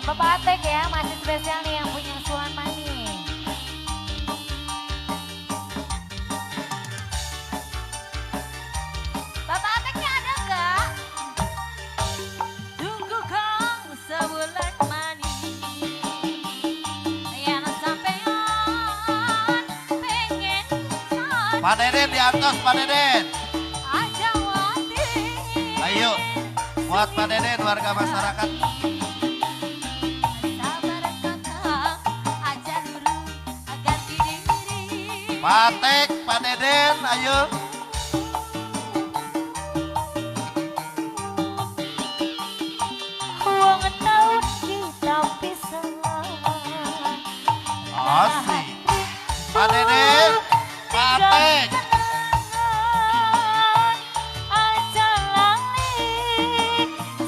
Bapak Atek ya, masih spesial nih yang punya Sulan Mani. Bapak Ateknya ada nggak? Tunggu kang sebulan mani. Yang sampean pengen. Pak Deden di atas, Pak Deden. Aja wati. Ayo, buat Pak Deden warga masyarakat. Sabar kakak, aja dulu ganti diri. Pak Tek, Pak Deden, ayo. Wong taun kita pisah. Asik. Pak Deden, Pak Tek. Aja lali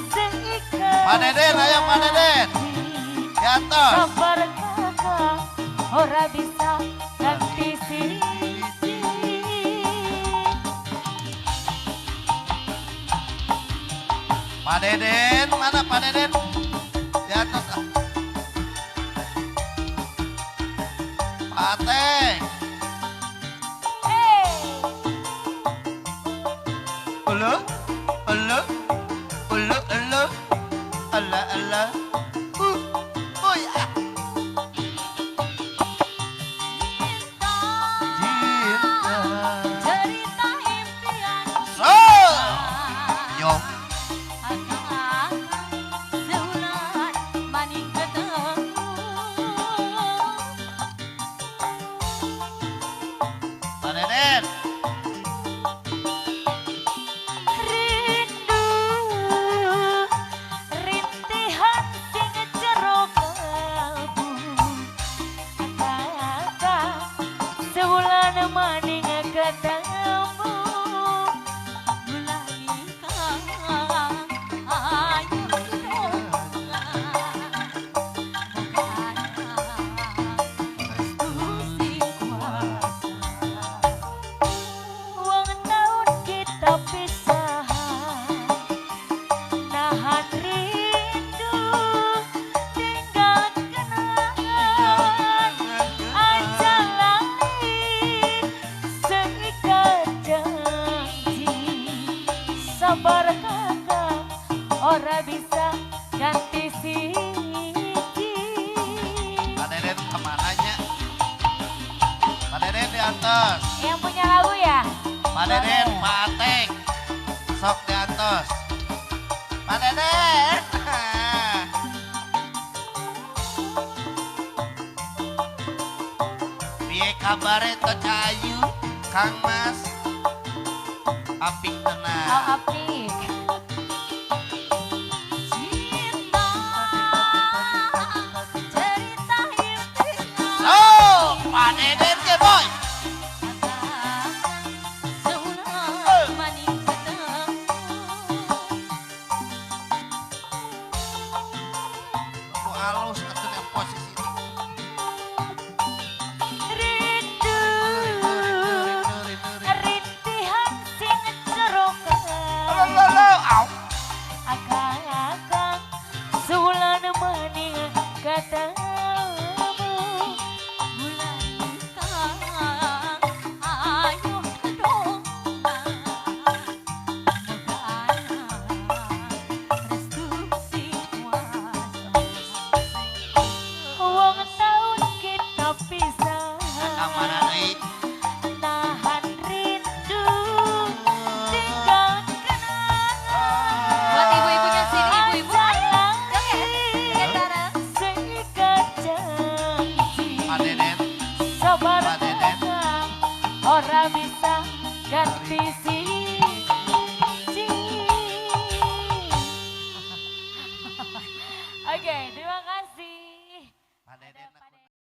seikat. Pak Deden, ayo Pak Deden. Di atas. Sabar kakak, ora bisa ganti siji. Pak Deden, mana Pak Deden? Di atas. Pak Tek. Hey. Ulu, ulu, ulu, ulu, ala, ala. Ya. Cinta. Cerita impian. So. Yo. Akang-akang seulan maning ketemu. Pak Deden. Rindu rintihan sing jero kalbu. Akang-akang seulan maning ketemu. Mulai kang ayo Wong taun kita pisah, nahan rindu tinggal kenangan. Aja lali seikat janji. Sabar kakak, ora bisa ganti siji. Pak Deden kemananya? Pak Deden di atas. Yang punya lagu ya? Pak Deden, Pak Atek. Sok di atas. Pak Deden. Piye kabare to Cayu, Kang Mas? Apik tenan. Oh, apik. Cinta, cerita impian. Oh, Pak Deden ke boy. Seulan maning ketemu. Ku halus atuh nya posisi. Rindu, rintihan sing jero kalbu. Au. Akang-akang seulan maning ketemu. Mulai kang ayo dong. Restu sing kuasa. Wong taun kita pisah. Kamana deui? Nahan rindu tinggal kenangan. Buat ibu-ibunya sini, ibu-ibu. Aja Joget, joget bareng. seikat janji. Pak Deden. Sabar Pak Deden. kakak, ora bisa ganti siji.